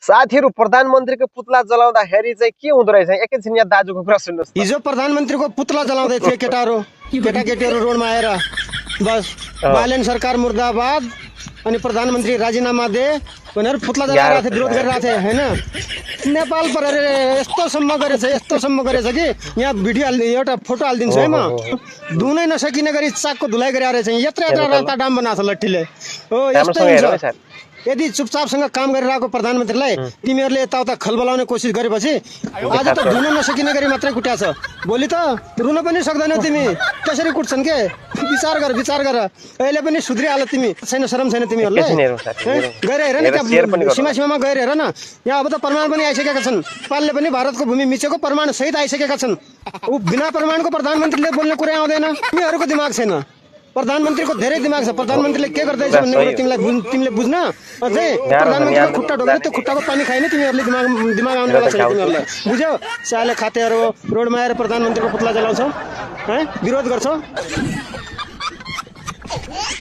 साथीहरु प्रधानमन्त्रीको पुतला जलाउँदाखेरि चाहिँ के हुँदो रहेछ एकैछिन यहाँ दाजुको कुरा सुन्नुस्। हिजो प्रधानमन्त्रीको पुतला जलाउँदै थिए केटाहरु केटाकेटीहरु रोडमा आएर बस बालेन सरकार मुर्दाबाद अनि प्रधानमन्त्री राजीनामा दे भनेर पुतला जलाइरहेको थिए, विरोध गरिरहेको थिए हैन। नेपाल पर यस्तो सम्म गरेछ कि यहाँ भिडियो एउटा फोटो हाल्दिन्छु है म। धुनै नसकिने गरी चाकको धुलाइ गरिरहेको रहेछ। यत्रा राता डाम बनाएको छ लट्ठीले। हो यस्तै हुन्छ। यदि चुपचापसँग काम गरिरहेको प्रधानमन्त्रीलाई तिमीहरूले यताउता खलबलाउने कोसिस गरेपछि आज त धुन नसकिने गरी मात्रै कुट्या छ, भोलि त रुन पनि सक्दैनौ तिमी। त्यसरी कुट्छन् के? विचार गर। अहिले पनि सुध्रिहाल तिमी। छैन शरम छैन तिमीहरूलाई? गएर हेर न त्यहाँ सीमामा गएर हेर न। यहाँ अब त प्रमाण पनि आइसकेका छन्। नेपालले पनि भारतको भूमि मिचेको प्रमाण सहित आइसकेका छन्। बिना प्रमाणको प्रधानमन्त्रीले बोल्ने कुरा आउँदैन। तिमीहरूको दिमाग छैन, प्रधानमन्त्रीको धेरै दिमाग छ। प्रधानमन्त्रीले के गर्दैछ भन्ने कुरा तिमीले बुझ्न। अझै प्रधानमन्त्रीको खुट्टा ढोकेर त्यो खुट्टाको पानी खाएन तिमीहरूले। दिमाग आउने बेला छैन तिमीहरूलाई। बुझ्यौ? साले खातेहरू रोडमा आएर प्रधानमन्त्रीको पुतला जलाउँछौ, विरोध गर्छौ।